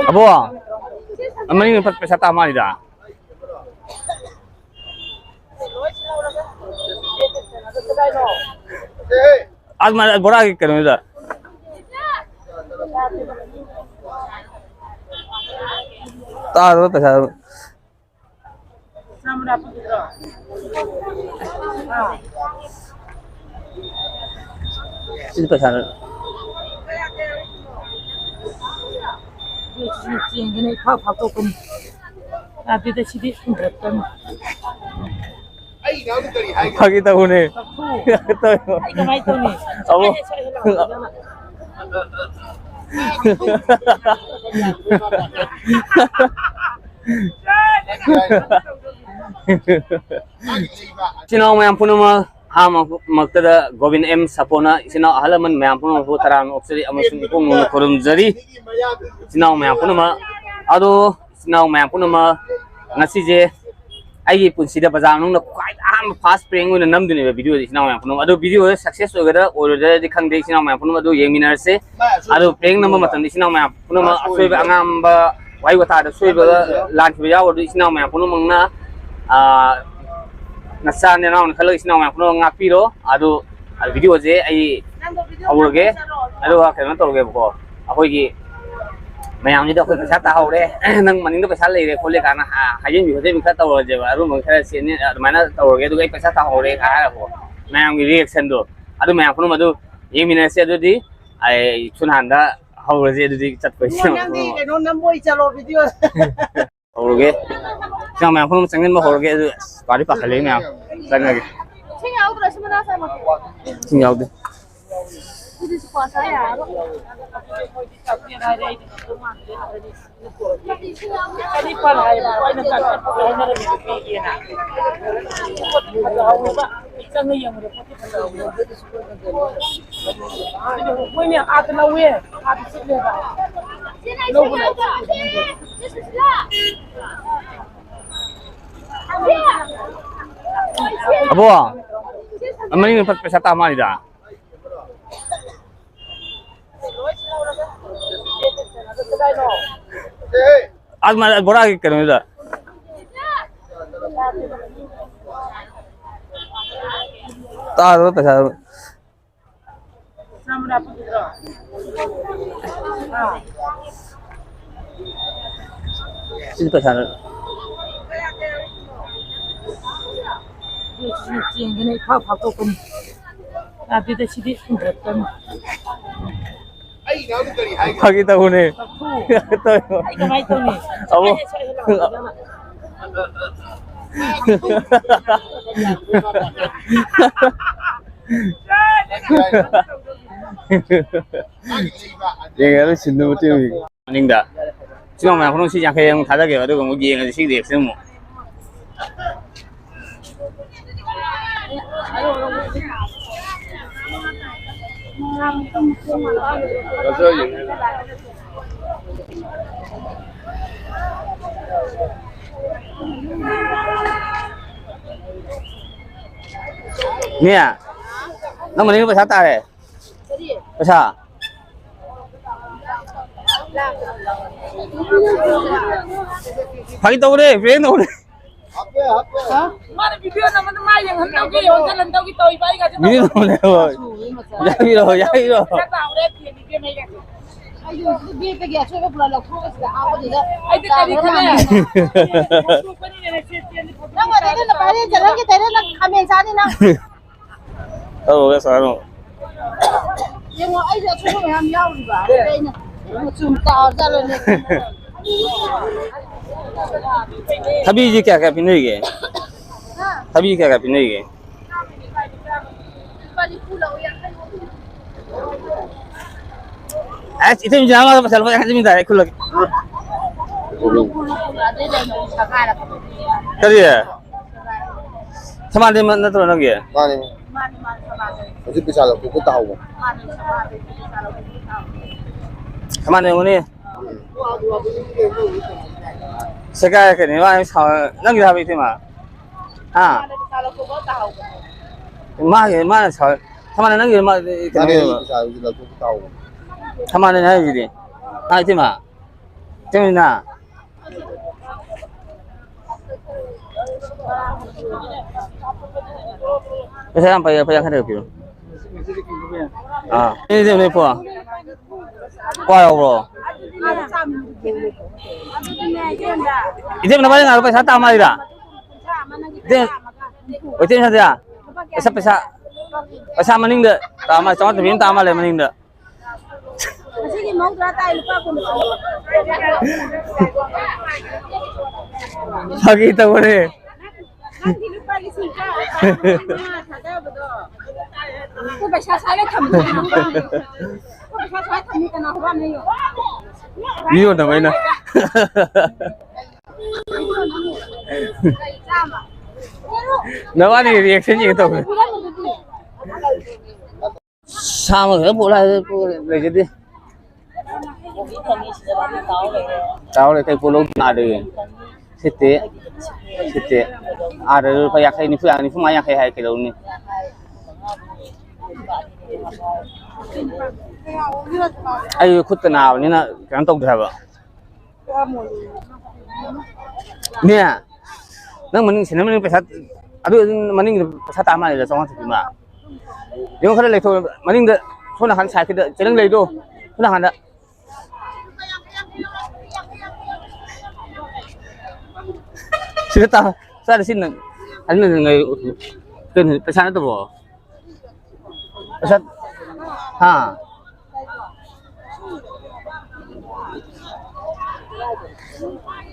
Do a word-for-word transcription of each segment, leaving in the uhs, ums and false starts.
ꯑꯕꯣ, ꯃꯅꯤꯡ ꯄꯩꯁꯥ ꯇꯥ ꯃꯥꯜꯂꯤꯗ꯫ ꯑꯁ, ꯃꯥ ꯕꯣꯔꯥꯒꯤ ꯀꯩꯅꯣꯗ꯫ ꯇꯥꯗ꯭ꯔꯣ ꯄꯩꯁꯥ? ꯁꯤꯗꯤ ꯄꯩꯁꯥ꯫ ꯆꯦꯡꯁꯤꯅ ꯏꯐꯥ ꯐꯥꯛꯇꯣꯛꯄꯅꯤ꯫ ꯑꯗꯨꯗ ꯁꯤꯗꯤ ꯍꯨꯟꯗꯣꯛꯇꯕꯅꯤ꯫ ꯐꯥꯒꯤ ꯇꯧꯕꯅꯦ꯫ ꯑꯩ ꯀꯃꯥꯏ ꯇꯧꯅꯤ? ꯑꯃꯨꯛ꯫ ꯏꯆꯤꯟ ꯏꯅꯥꯎ ꯃꯌꯥꯝ ꯄꯨꯝꯅꯃꯛ, ꯑꯍꯥꯟꯕꯃꯛꯇꯗ ꯒꯣꯕꯤꯟ ꯑꯦꯝ ꯁꯥꯄꯣꯅ ꯏꯆꯤꯟ ꯏꯅꯥꯎ ꯑꯍꯜ ꯂꯃꯟ ꯃꯌꯥꯝ ꯄꯨꯝꯅꯃꯛꯄꯨ ꯇꯔꯥꯝꯅ ꯑꯣꯛꯆꯔꯤ ꯑꯃꯁꯨꯡ ꯏꯄꯨꯛ ꯅꯨꯡꯅ ꯈꯨꯔꯨꯝꯖꯔꯤ꯫ ꯏꯆꯤꯟ ꯏꯅꯥꯎ ꯃꯌꯥꯝ ꯄꯨꯝꯅꯃꯛ, ꯑꯗꯣ ꯏꯆꯤꯟ ꯏꯅꯥꯎ ꯃꯌꯥꯝ ꯄꯨꯝꯅꯃꯛ, ꯉꯁꯤꯁꯦ ꯑꯩꯒꯤ ꯄꯨꯟꯁꯤꯗ ꯕꯖꯥꯔ ꯃꯅꯨꯡꯗ ꯈ꯭ꯋꯥꯏ ꯑꯍꯥꯟꯕ first prank ꯑꯣꯏꯅ ꯅꯝꯗꯣꯏꯅꯦꯕ video ꯁꯦ, ꯏꯆꯤꯟ ꯏꯅꯥꯎ ꯃꯌꯥꯝ ꯄꯨꯝꯅꯃꯛ꯫ ꯑꯗꯣ video ꯁꯦ success ꯑꯣꯏꯒꯗ꯭ꯔꯥ ꯑꯣꯏꯔꯣꯏꯗ꯭ꯔꯗꯤ ꯈꯪꯗꯦ, ꯏꯆꯤꯟ ꯏꯅꯥꯎ ꯃꯌꯥꯝ ꯄꯨꯝꯅꯃꯛ ꯑꯗꯨ ꯌꯦꯡꯃꯤꯟꯅꯔꯁꯦ꯫ ꯑꯗꯣ prank ꯅꯝꯕ ꯃꯇꯝꯗ ꯏꯆꯤꯟ ꯏꯅꯥꯎ ꯃꯌꯥꯝ ꯄꯨꯝꯅꯃꯛ ꯑꯁꯣꯏꯕ, ꯑꯉꯥꯡꯕ, ꯋꯥꯍꯩ ꯋꯥꯇꯥꯗ ꯁꯣꯏꯕꯒ ꯂꯥꯟꯈꯤꯕ ꯌꯥꯎꯔꯗꯤ ꯏꯆꯤꯟ ꯏꯅꯥꯎ ꯃꯌꯥꯝ ꯄꯨꯝꯅꯃꯛꯅ, ꯑꯥ, ꯅꯆꯥ ꯅꯅꯥꯎꯅ ꯈꯜꯂꯒ ꯏꯆꯤꯟ ꯏꯅꯥꯎ ꯃꯌꯥꯝ ꯄꯨꯝꯅꯃꯛ ꯉꯥꯛꯄꯤꯔꯣ꯫ ꯑꯗꯣ video ꯁꯦ ꯑꯩ ꯍꯧꯔꯒꯦ, ꯑꯗꯨꯒ ꯀꯩꯅꯣ ꯇꯧꯔꯒꯦꯕꯀꯣ, ꯑꯩꯈꯣꯏꯒꯤ ꯃꯌꯥꯝꯁꯤꯗ ꯑꯩꯈꯣꯏ ꯄꯩꯁꯥ ꯇꯥꯍꯧꯔꯦ, ꯅꯪ ꯃꯅꯤꯡꯗ ꯄꯩꯁꯥ ꯂꯩꯔꯦ ꯈꯣꯠꯂꯦ ꯀꯥꯏꯅ ꯍꯥ-, ꯍꯥꯏꯖꯤꯟꯕꯤ ꯈꯣꯠꯆꯤꯟꯕꯤ ꯈꯔ ꯇꯧꯔꯁꯦꯕ, ꯑꯗꯨꯝꯕ ꯈꯔ ꯆꯦꯟꯅꯤ, ꯑꯗꯨꯃꯥꯏꯅ ꯇꯧꯔꯒꯦ, ꯑꯗꯨꯒ ꯑꯩ ꯄꯩꯁꯥ ꯇꯥꯍꯧꯔꯦ ꯀꯥꯏꯅ ꯍꯥꯏꯔꯀꯣ, ꯃꯌꯥꯝꯒꯤ reaction ꯗꯣ, ꯑꯗꯨ ꯃꯌꯥꯝ ꯄꯨꯝꯅꯃꯛ ꯑꯗꯨ ꯌꯦꯡꯃꯤꯟꯅꯔꯁꯦ꯫ ꯑꯗꯨꯗꯤ ꯑꯩ ꯁꯨꯅꯥꯟꯗ ꯍꯧꯔꯁꯦ, ꯑꯗꯨꯗꯤ ꯆꯠꯄꯩꯁꯦ ꯏꯕꯨꯡꯉꯣ, ꯅꯪꯗꯤ ꯀꯩꯅꯣ ꯅꯝꯕ ꯑꯣꯏ ꯆꯠꯂꯣ video꯫ ꯍꯧꯔꯒꯦ꯫ ꯏꯆꯤꯟ ꯏꯅꯥꯎ ꯃꯌꯥꯝ ꯄꯨꯝꯅꯃꯛ ꯆꯪꯁꯤꯟꯕ ꯍꯧꯔꯒꯦ꯫ ꯑꯗꯨ ꯑꯁ, ꯄꯥꯗꯤ ꯄꯥꯈꯠꯂꯦ ꯃꯌꯥꯝ꯫ ꯆꯪꯉꯒꯦ꯫ ꯏꯁꯤꯡ ꯌꯥꯎꯗ꯭ꯔꯣ? ꯁꯤ ꯃꯅꯥ ꯆꯥꯃꯛꯀꯦ꯫ ꯏꯁꯤꯡ ꯌꯥꯎꯗꯦ꯫ ꯑꯗꯨꯗꯤ ꯁꯤ ꯀ꯭ꯋꯥ ꯆꯥ ꯌꯥꯔꯔꯣꯏ꯫ ꯆꯅꯤꯄꯥꯜ ꯍꯥꯏꯌꯦꯕ, ꯑꯩꯅ ꯆꯥꯇ꯭ꯔꯦꯠ ꯐꯥꯎꯗ ꯍꯥꯏꯅꯔꯝꯃꯤꯗꯣ ꯄꯤꯒꯦꯅ꯫ ꯄꯣꯠ ꯐꯖꯍꯧꯋꯦꯕ꯫ ꯑꯩ ꯆꯪꯉ ꯌꯦꯡꯉꯨꯔꯦ, ꯄꯣꯠꯇꯤ ꯐꯖꯍꯧꯋꯦ꯫ ꯃꯣꯏꯅ ꯑꯥꯗ ꯂꯧꯋꯦ, ꯑꯥꯗ ꯆꯠꯂꯦꯕ꯫ ꯂꯧꯕ ꯂꯥꯛꯑꯦ꯫ ꯑꯕꯣ, ꯃꯅꯤꯡ ꯄꯩꯁꯥ ꯇꯥ ꯃꯥꯜꯂꯤꯗ꯫ ꯀꯗꯥꯏꯅꯣ? ꯑꯗꯨꯃꯥꯏꯅ ꯕꯣꯔꯥꯒꯤ ꯀꯩꯅꯣꯗ ꯇꯥꯗꯕ ꯄꯩꯁꯥ꯫ ꯁꯤꯗꯤ ꯄꯩꯁꯥ ꯅꯠ- ꯆꯦꯡꯁꯤꯅ ꯏꯐꯥ ꯐꯥꯛꯇꯣꯛꯄꯅꯤ꯫ ꯌꯥꯗꯦꯗ ꯁꯤꯗꯤ ꯍꯨꯟꯗꯣꯛꯇꯕꯅꯤ꯫ ꯐꯥꯒꯤ ꯇꯧꯕꯅꯦ꯫ ꯂꯧꯊꯣꯛꯎ꯫ ꯑꯩ ꯀꯃꯥꯏꯅ ꯇꯧꯅꯤ? ꯑꯃꯨꯛ꯫ ꯁ꯭ꯋꯥꯏꯗ ꯁ꯭ꯋꯥꯏꯗ ꯂꯥꯛꯑꯣ꯫ ꯌꯦꯡꯉꯦ, ꯑꯗꯨ ꯁꯤꯟꯗꯨ ꯃꯇꯦꯛ ꯑꯃ ꯌꯦꯡꯉꯦ꯫ ꯃꯅꯤꯡꯗ ꯁꯤ ꯅꯣꯡꯃ ꯈꯨꯗꯣꯡ ꯁꯤ ꯌꯥꯡꯈꯩ ꯑꯃꯨꯛ ꯊꯥꯗꯒꯦꯕ, ꯑꯗꯨꯒ ꯑꯃꯨꯛ ꯌꯦꯡꯉꯁꯤ ꯁꯤ ꯔꯦꯛꯁꯤ ꯑꯃꯨꯛ꯫ ꯃꯤ, ꯅꯪ ꯃꯅꯤꯡꯗ ꯄꯩꯁꯥ ꯇꯥꯔꯦ꯫ ꯄꯩꯁꯥ꯫ ꯐꯥꯒꯤ ꯇꯧꯕꯅꯦ, prank ꯇꯧꯕꯅꯦ꯫ ꯃꯥꯅ video ꯅꯝꯕꯗ ꯃꯥ ꯌꯦꯡꯍꯟꯗꯧꯒꯤ, ꯑꯣꯟꯁꯤꯜꯍꯟꯗꯧꯒꯤ ꯇꯧꯔꯤꯕ ꯑꯩꯒꯁꯦ ꯇꯧꯔꯤꯕ꯫ Video ꯅꯝꯕꯅꯦ, ꯍꯣꯏ꯫ ꯌꯥꯕꯤꯔꯣ, ꯌꯥꯕꯤꯔꯣ꯫ ꯄꯩꯁꯥ ꯇꯥꯍꯧꯔꯦ, ꯐꯦꯟ ꯏꯕꯦꯝꯃ ꯑꯩꯒꯁꯦ꯫ ꯑꯩꯁꯨ ꯕꯦꯒꯇꯒꯤ ꯑꯆꯣꯏꯕ ꯄꯨꯔꯥ ꯂꯧꯊꯣꯛꯑꯒ ꯁꯤꯗ ꯍꯥꯞꯄꯗꯨꯗ ꯑꯩꯗꯤ ꯀꯔꯤ ꯈꯜꯂꯦ? ꯅꯪ ꯑꯗꯨꯗ ꯅꯄꯥꯏꯔꯦꯟ ꯆꯠꯍꯟꯒꯦ ꯇꯩꯔꯦ, ꯅꯪ ꯈꯥꯃꯦꯟ ꯆꯥꯅꯤ ꯅꯪ꯫ ꯇꯧꯔꯒ ꯆꯥꯔꯣ꯫ ꯌꯦꯡꯉꯣ, ꯑꯩꯁꯨ ꯑꯁꯣꯏꯕ ꯃꯌꯥꯝ ꯌꯥꯎꯔꯤꯕ꯫ ꯑꯗꯨꯗ ꯑꯩꯅ ꯃꯆꯨꯝ ꯇꯥꯔꯖꯥꯠꯂꯅꯦ꯫ ꯊꯕꯤꯁꯤ ꯀꯌꯥ ꯀꯌꯥ ꯄꯤꯅꯔꯤꯒꯦ? ꯍꯥ? ꯊꯕꯤ ꯀꯌꯥ ꯀꯌꯥ ꯄꯤꯅꯔꯤꯒꯦ? ꯂꯨꯄꯥ ꯅꯤꯐꯨ ꯂꯧ, ꯌꯥꯡꯈꯩ ꯂꯧ꯫ ꯑꯁ, ꯏꯊꯦ ꯏꯟꯖꯤꯅꯥ ꯄꯩꯁꯥ ꯂꯨꯄꯥ ꯌꯥꯡꯈꯩ ꯆꯪꯉꯤ ꯇꯥꯔꯦ, ꯈꯨꯜꯂꯒꯦ꯫ ꯀꯔꯤ? ꯁꯃꯥꯟꯗꯩ ꯅꯠꯇ꯭ꯔꯣ ꯅꯪꯒꯤ? ꯃꯥꯅꯦ꯫ ꯃꯥꯅꯦ, ꯃꯥꯅꯦ, ꯁꯃꯥꯟꯗꯩ꯫ ꯍꯧꯖꯤꯛ ꯄꯩꯁꯥ ꯂꯧꯊꯣꯛꯄ ꯇꯥꯍꯧꯕ꯫ ꯃꯥꯅꯦ, ꯁꯃꯥꯟꯗꯩ ꯄꯩꯁꯥ ꯂꯧꯊꯣꯛꯄ ꯇꯥꯍꯧꯕ꯫ ꯁꯃꯥꯟꯗꯩ ꯑꯣꯏꯔꯝꯒꯅꯤ꯫ ꯁꯦꯒꯥꯏꯔꯛꯀꯅꯤ, ꯃꯥ ꯁꯥꯎ-, ꯅꯪꯒꯤ ꯍꯥꯏꯕ ꯏꯇꯩꯃ? ꯍꯥ? ꯃꯥꯅꯦ, ꯄꯩꯁꯥ ꯂꯧꯊꯣꯛꯄ ꯇꯥꯍꯧꯕ꯫ ꯃꯥꯒꯤ, ꯃꯥꯅ ꯁꯥꯎ-, ꯁꯃꯥꯟꯗꯩ ꯅꯪꯒꯤ ꯃꯥ-, ꯀꯩꯅꯣ ꯃꯥꯅꯦ, ꯇꯧꯕ꯫ ꯄꯩꯁꯥ ꯍꯧꯖꯤꯛ ꯂꯧꯊꯣꯛꯄ ꯇꯥꯍꯧꯕ꯫ ꯁꯃꯥꯟꯗꯩꯅ ꯍꯥꯏꯁꯤꯗꯤ꯫ ꯍꯥ, ꯏꯇꯩꯃ? ꯏꯇꯩꯃ? ꯄꯩꯁꯥ ꯌꯥꯝ ꯄꯥꯏ, ꯂꯨꯄꯥ ꯌꯥꯡꯈꯩ ꯂꯩꯔꯛꯄꯤꯔꯣ꯫ ꯑꯥ, ꯁꯤꯗꯤ ꯅꯣꯏ ꯄꯣ꯫ ꯀ꯭ꯋꯥ ꯌꯥꯎꯕ꯭ꯔꯣ? ꯏꯆꯦ, ꯅꯕꯥꯅꯤ ꯉꯥꯏꯔꯣ, ꯄꯩꯁꯥ ꯇꯥ ꯃꯥꯜꯂꯤꯗ꯫ ꯏꯆꯦ, ꯏꯆꯦ ꯁꯟꯗ꯭ꯌꯥ, ꯄꯩꯁꯥ, ꯄꯩꯁꯥ, ꯄꯩꯁꯥ ꯃꯅꯤꯡꯗ ꯇꯥ ꯃꯥꯜꯂꯦ, ꯆꯥꯝꯃꯉꯥ ꯆꯠꯄꯤ ꯑꯃ ꯇꯥ ꯃꯥꯜꯂꯦ ꯃꯅꯤꯡꯗ꯫ ꯉꯁꯤꯒꯤ ꯃꯧꯗ꯭ꯔꯥ ꯇꯥꯏ ꯂꯨꯄꯥ ꯀꯨꯟ꯫ ꯐꯥꯒꯤ ꯇꯧꯕꯅꯦ꯫ ꯅꯪꯗꯤ ꯂꯨꯄꯥ ꯂꯤꯁꯤꯡ ꯇꯔꯥ ꯊꯥꯗꯕꯗꯣ꯫ ꯑꯩꯈꯣꯏ ꯄꯩꯁꯥ ꯁ꯭ꯋꯥꯏꯗ ꯊꯝꯃꯤ꯫ ꯑꯩꯈꯣꯏ ꯄꯩꯁꯥ ꯁ꯭ꯋꯥꯏꯗ ꯊꯝꯃꯤ ꯀꯅꯥ ꯍꯨꯔꯥꯟꯅꯤꯌꯣ? ꯃꯤ ꯌꯣꯟꯅꯕ ꯑꯩꯅ꯫ ꯅꯕꯥꯅꯤ reaction ꯌꯦꯡꯒꯦ ꯇꯧꯕꯅꯦ꯫ ꯁꯥ ꯑꯃ ꯈꯛꯇ ꯄꯨꯔꯛꯑꯣ ꯍꯥꯏꯔꯗꯤ ꯄꯨꯔꯛꯑꯣ, ꯂꯩꯖꯗꯦ꯫ ꯆꯥꯎꯔꯦ, ꯀꯩ ꯄꯣꯠ ꯂꯧꯗꯣꯏꯅꯣ ꯑꯥꯗꯒꯤ? ꯁꯤꯠꯇꯦ, ꯁꯤꯠꯇꯦ꯫ ꯑꯥꯗ ꯂꯨꯄꯥ ꯌꯥꯡꯈꯩ, ꯅꯤꯐꯨ, ꯅꯤꯐꯨ ꯃꯉꯥ, ꯌꯥꯡꯈꯩ ꯍꯥꯏ ꯀꯩꯗꯧꯅꯤ? ꯑꯩ ꯈꯨꯠꯇ ꯅꯥꯕꯅꯤꯅ ꯀꯩꯅꯣ ꯇꯧꯗꯦ ꯍꯥꯏꯕ꯫ ꯅꯦ, ꯅꯪ ꯃꯅꯤꯡ ꯁꯤꯟꯅ ꯃꯅꯤꯡ ꯄꯩꯁꯥ, ꯑꯗꯨ ꯃꯅꯤꯡꯗ ꯄꯩꯁꯥ ꯇꯥ ꯃꯥꯜꯂꯦꯗ, ꯆꯥꯝꯃꯉꯥ ꯆꯠꯄꯤ ꯑꯃ꯫ ꯌꯦꯡꯉꯣ, ꯈꯔ ꯂꯩꯊꯣꯛ, ꯃꯅꯤꯡꯗ, ꯁꯣꯝ ꯅꯥꯀꯟ side ꯀꯤꯗ ꯆꯦꯔꯪ ꯂꯩꯗꯣ, ꯁꯣꯝ ꯅꯥꯀꯟꯗ꯫ ꯁꯤꯗ ꯇꯥ-, ꯁ꯭ꯋꯥꯏꯗ ꯁꯤ ꯅꯪ, ꯑꯗꯨ ꯅꯪ ꯀꯩꯅꯣ, ꯄꯩꯁꯥ ꯅꯠꯇꯕ꯭ꯔꯣ? ꯄꯩꯁꯥ, ꯍꯥ?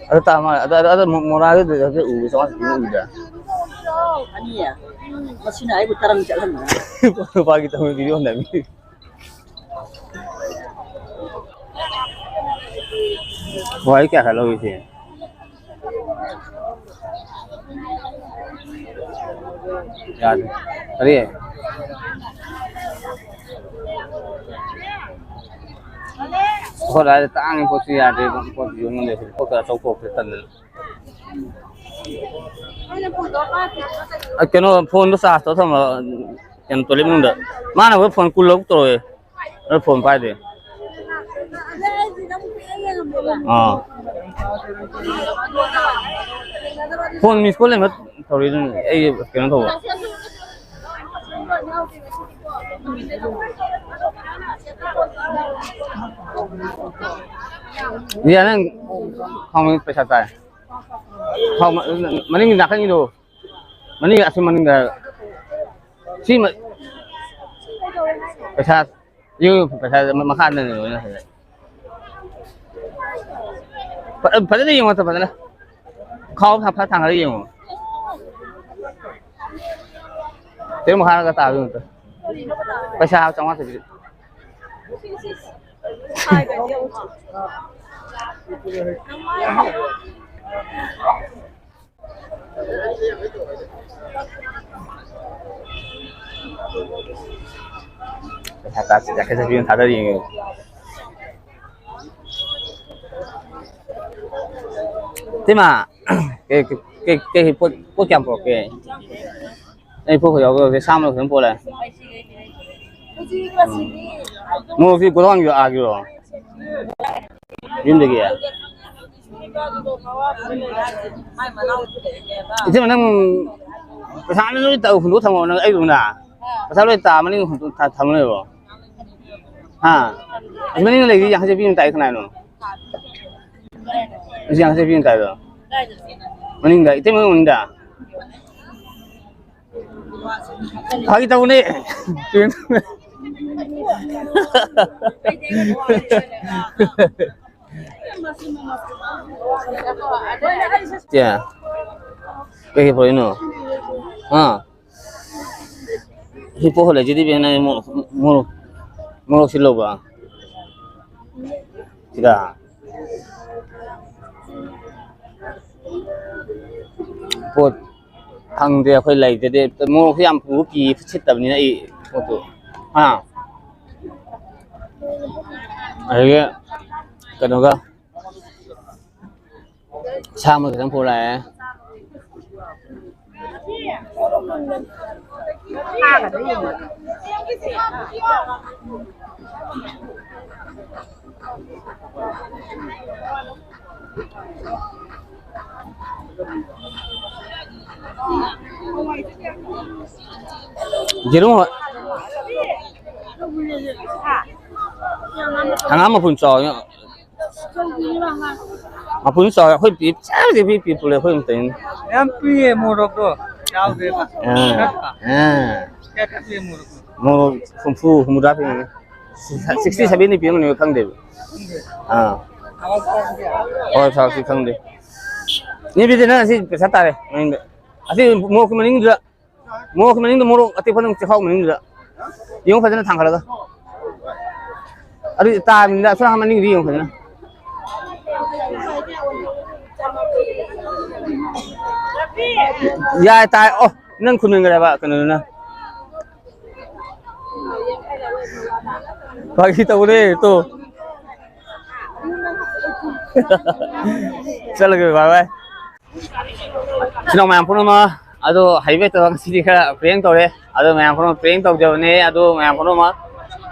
ꯑꯗꯨ ꯇꯥ ꯃꯥꯜꯂꯦ꯫ ꯑꯗꯨ, ꯑꯗꯨ, ꯑꯗꯨ ꯃꯣ-, ꯃꯣꯔꯥꯗꯨꯗ ꯍꯧꯖꯤꯛ ꯎꯕ ꯆꯥꯝꯃꯉꯥ ꯆꯠꯄꯤ ꯑꯃ ꯎꯏꯗ꯫ ꯑꯅꯤ꯫ ꯃꯁꯤꯅ ꯑꯩꯕꯨ ꯇꯔꯪ ꯆꯠꯍꯟꯕ꯫ ꯐꯥꯒꯤ ꯇꯧꯕꯅꯤ, video ꯅꯝꯃꯤ꯫ ꯋꯥꯏ ꯀꯌꯥ ꯈꯛ ꯂꯧꯏꯁꯦ? ꯌꯥꯗꯦ꯫ ꯀꯔꯤ? ꯑꯩꯈꯣꯏ ꯑꯗꯥꯏꯗ ꯇꯥꯡꯉꯤ ꯄꯣꯠꯁꯤ ꯌꯥꯗꯦ, ꯄꯣꯠ ꯌꯣꯟ ꯉꯝꯗꯦ꯫ ꯄꯣꯠ ꯑꯆꯧ ꯄꯣꯔꯛꯇꯦ ꯇꯜꯂꯦ꯫ ꯑ, ꯀꯩꯅꯣ, phoneꯗꯣ charge ꯇꯧꯔ ꯊꯝꯃ, ꯀꯩꯅꯣ, toilet ꯃꯅꯨꯡꯗ꯫ ꯃꯥꯅ ꯑꯩꯈꯣꯏ phone ꯀꯨꯟ ꯂꯧ ꯇꯧꯔꯛꯑꯦ꯫ ꯑꯗꯨ phone ꯄꯥꯏꯗꯦ꯫ ꯑꯥ꯫ ꯐꯣꯟ ꯃꯤꯁ ꯀꯣꯜ ꯂꯩꯕ ꯇꯧꯔꯤꯗꯨꯅꯤ ꯑꯩ ꯀꯩꯅꯣ ꯇꯧꯕ꯫ ꯌꯥ, ꯅꯪ ꯈꯥꯎꯃꯩ ꯄꯩꯁꯥ ꯇꯥꯏ꯫ ꯈꯥꯎ-, ꯃꯅꯤꯡꯒꯤ ꯅꯥꯀꯟꯒꯤꯗꯣ꯫ ꯃꯅꯤꯡ, ꯑꯁꯤ ꯃꯅꯤꯡꯗ꯫ ꯁꯤ ꯃ-, ꯄꯩꯁꯥ ꯌꯦꯡꯉꯨ, ꯄꯩꯁꯥ ꯃ-, ꯃꯈꯥꯗꯅꯦ ꯂꯣꯏꯅ ꯍꯥꯏꯔꯦ꯫ ꯐ-, ꯐꯖꯅ ꯌꯦꯡꯉꯣ, ꯐꯖꯅ꯫ ꯈꯥꯎ ꯐ-, ꯐ ꯊꯥꯡꯒꯠꯂ ꯌꯦꯡꯉꯣ꯫ ꯇꯦꯕꯜ ꯃꯈꯥꯗꯒ ꯇꯥꯕ ꯌꯦꯡꯉꯨ꯫ ꯄꯩꯁꯥ ꯆꯥꯝꯃꯉꯥ ꯆꯠꯄꯤꯗ꯫ ꯄꯩꯁꯥ ꯇꯥꯛꯁꯤ ꯌꯥꯡꯈꯩ ꯆꯠꯄꯤ ꯑꯃ ꯊꯥꯗꯔꯤꯌꯦ꯫ ꯏꯇꯩꯃ, ꯀꯩ, ꯀꯩ, ꯀꯩ, ꯀꯩ ꯄꯣꯠ, ꯄꯣꯠ ꯀꯌꯥꯝ ꯄꯨꯔꯛꯀꯦ? ꯑꯩ ꯄꯣꯠ ꯌꯥꯎꯔꯛꯀꯦ, ꯁꯥ ꯃꯔꯣꯏ ꯈꯤꯇꯪ ꯄꯨꯔꯛꯑꯦ꯫ ꯃꯣꯔꯣꯛꯁꯤ ꯒꯣꯗꯥꯎꯟꯒꯤ ꯑꯥꯒꯤꯔꯣ? ꯌꯨꯝꯗꯒꯤ? ꯏꯆꯦ, ꯅꯪ ꯄꯩꯁꯥ ꯂꯣꯏ ꯇꯧ, ꯍꯨꯟꯗꯣꯛ ꯊꯝꯃꯣ, ꯅꯪ ꯑꯩꯗꯧꯅ꯫ ꯄꯩꯁꯥ ꯂꯣꯏ ꯇꯥ ꯃꯅꯤꯡ ꯍꯨꯟꯗꯣꯛ ꯊ-, ꯊꯝꯃ ꯂꯩꯔꯣ? ꯍꯥ? ꯑꯁꯤ ꯃꯅꯤꯡ ꯂꯩꯔꯤ ꯌꯥꯡꯈꯩ ꯆꯠꯄꯤ ꯑꯃ ꯇꯥꯏ ꯀꯅꯥꯅꯣ? ꯑꯁꯤ ꯌꯥꯡꯈꯩ ꯆꯠꯄꯤ ꯑꯃ ꯇꯥꯏꯗꯣ? ꯃꯅꯤꯡꯗ, ꯏꯇꯩꯃ ꯃꯅꯤꯡꯗ? ꯐꯥꯒꯤ ꯇꯧꯕꯅꯦ꯫ ꯆꯦ, ꯀꯩꯀꯩ ꯄꯨꯔꯛꯏꯅꯣ? ꯍꯥ? ꯁꯤ ꯄꯣꯛꯍꯜꯂꯦ, ꯁꯤꯗꯤ ꯕꯦꯟ ꯍꯥꯏ, ꯃꯣꯔꯣꯛ, ꯃꯣꯔꯣꯛ, ꯃꯣꯔꯣꯛ ꯁꯤꯜꯂꯧꯕ꯫ ꯁꯤꯗ꯫ ꯄꯣꯠ ꯐꯪꯗꯦ ꯑꯩꯈꯣꯏ ꯂꯩꯇꯗꯤ꯫ ꯃꯣꯔꯣꯛꯁꯦ ꯌꯥꯝ ꯄꯨꯕ ꯀꯤ ꯁꯤꯠꯇꯕꯅꯤꯅ ꯑꯩ ꯄꯣꯠꯇꯨ꯫ ꯍꯥ? ꯑꯗꯒꯤ ꯀꯩꯅꯣꯒ ꯁꯥ ꯑꯃ ꯈꯤꯇꯪ ꯄꯨꯔꯛꯑꯦ꯫ ꯌꯦꯔꯨꯝ ꯍꯣꯏ꯫ ꯍꯪꯒꯥꯝ ꯃꯄꯨꯟ ꯆꯥꯎ꯫ ꯃꯄꯨꯟ ꯆꯥꯎ꯫ ꯑꯩꯈꯣꯏ ꯄꯤ-, ꯄꯤ-, ꯄꯤ-, ꯄꯤ-, ꯄꯨꯔꯦ ꯑꯩꯈꯣꯏ ꯑꯝꯇ꯫ ꯌꯥꯝ ꯄꯤꯌꯦ ꯃꯣꯔꯣꯛꯇꯣ꯫ ꯌꯥꯎꯗꯦꯕ꯫ ꯑꯥ, ꯑꯥ꯫ ꯀꯌꯥ ꯀꯌꯥ ꯄꯤꯌꯦ ꯃꯣꯔꯣꯛꯇꯣ? ꯃꯣꯔꯣꯛ ꯍꯨꯝꯐꯨ, ꯍꯨꯝꯐꯨꯇꯔꯥ ꯄꯤꯔꯝꯒꯅꯤ꯫ ꯁꯤꯛꯁꯇꯤ, ꯁꯚꯦꯟꯇꯤ ꯄꯤꯔꯝꯒꯅꯤ ꯈꯪꯗꯦꯕ꯫ ꯈꯪꯗꯦ꯫ ꯑꯥ꯫ ꯍꯋꯥꯏ ꯊ꯭ꯔꯥꯛꯇꯤ ꯈꯪꯗꯦ꯫ ꯅꯦ ꯕꯤꯗꯤ ꯅꯪ ꯑꯁꯤ ꯄꯩꯁꯥ ꯇꯥꯔꯦ ꯃꯅꯤꯡꯗ꯫ ꯑꯁꯤ ꯃꯣꯔꯣꯛꯀꯤ ꯃꯅꯤꯡꯗꯨꯗ, ꯃꯣꯔꯣꯛꯀꯤ ꯃꯅꯤꯡꯗ ꯃꯣꯔꯣꯛ ꯑꯇꯦꯛꯄ ꯅꯪ ꯆꯦꯈꯥꯎ ꯃꯅꯤꯡꯗꯨꯗ꯫ ꯌꯦꯡꯉꯨ ꯐꯖꯅ ꯊꯥꯡꯒꯠꯂꯒ꯫ ꯑꯗꯨꯗꯤ ꯇꯥꯕꯅꯤꯅ ꯑꯁꯣꯝ ꯅꯥꯀꯟ ꯃꯅꯤꯡꯗꯨ ꯌꯦꯡꯉꯨ ꯐꯖꯅ꯫ ꯌꯥꯏ, ꯇꯥꯏ꯫ ꯑꯣ, ꯅꯪ ꯈꯨꯟ ꯃꯤꯡ ꯀꯔꯤ ꯍꯥꯏꯕ? ꯀꯩꯅꯣꯗꯨꯅ꯫ ꯐꯥꯒꯤ ꯇꯧꯕꯅꯦ, ꯇꯣ꯫ ꯆꯠꯂꯒꯦ, bye bye꯫ ꯏꯆꯤꯟ ꯏꯅꯥꯎ ꯃꯌꯥꯝ ꯄꯨꯝꯅꯃꯛ, ꯑꯗꯣ ꯍꯩꯕ ꯍꯩꯇꯕ ꯉꯁꯤꯗꯤ ꯈꯔ prank ꯇꯧꯔꯦ꯫ ꯑꯗꯣ ꯃꯌꯥꯝ ꯄꯨꯝꯅꯃꯛ prank ꯇꯧꯖꯕꯅꯦ꯫ ꯑꯗꯣ ꯃꯌꯥꯝ ꯄꯨꯝꯅꯃꯛ,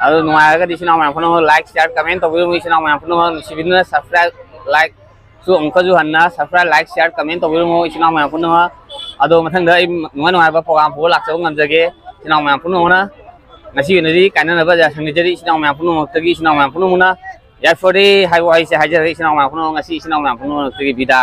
ꯑꯗꯣ ꯅꯨꯡꯉꯥꯏꯔꯒꯗꯤ ꯏꯆꯤꯟ ꯏꯅꯥꯎ ꯃꯌꯥꯝ ꯄꯨꯝꯅꯃꯛ like, share, comment ꯇꯧꯕꯤꯔꯝꯃꯨ꯫ ꯏꯆꯤꯟ ꯏꯅꯥꯎ ꯃꯌꯥꯝ ꯄꯨꯝꯅꯃꯛ ꯅꯨꯡꯁꯤꯕꯤꯗꯨꯅ subscribe, like ꯁꯨ ꯑꯃꯨꯛꯀꯁꯨ ꯍꯟꯅ subscribe, like, share, comment ꯇꯧꯕꯤꯔꯝꯃꯨ ꯏꯆꯤꯟ ꯏꯅꯥꯎ ꯃꯌꯥꯝ ꯄꯨꯝꯅꯃꯛ꯫ ꯑꯗꯣ ꯃꯊꯪꯗ ꯑꯩ ꯅꯨꯡꯉꯥꯏ ꯅꯨꯡꯉꯥꯏꯕ program ꯄꯨꯕ ꯂꯥꯛꯆꯕ ꯉꯝꯖꯒꯦ ꯏꯆꯤꯟ ꯏꯅꯥꯎ ꯃꯌꯥꯝ ꯄꯨꯝꯅꯃꯛꯅ꯫ ꯉꯁꯤꯒꯤ ꯑꯣꯏꯅꯗꯤ ꯀꯥꯏꯅꯅꯕ ꯌꯥꯁꯪ ꯅꯤꯖꯔꯤ ꯏꯆꯤꯟ ꯏꯅꯥꯎ ꯃꯌꯥꯝ ꯄꯨꯝꯅꯃꯛꯇꯒꯤ꯫ ꯏꯆꯤꯟ ꯏꯅꯥꯎ ꯃꯌꯥꯝ ꯄꯨꯝꯅꯃꯛꯅ ꯌꯥꯏꯐꯔꯦ ꯍꯥꯏꯕ ꯋꯥꯍꯩꯁꯦ ꯍꯥꯏꯖꯔꯒ ꯏꯆꯤꯟ ꯏꯅꯥꯎ ꯃꯌꯥꯝ ꯄꯨꯝꯅꯃꯛ ꯉꯁꯤ ꯏꯆꯤꯟ ꯏꯅꯥꯎ ꯃꯌꯥꯝ ꯄꯨꯝꯅꯃꯛꯇꯒꯤ ꯕꯤꯗꯥ꯫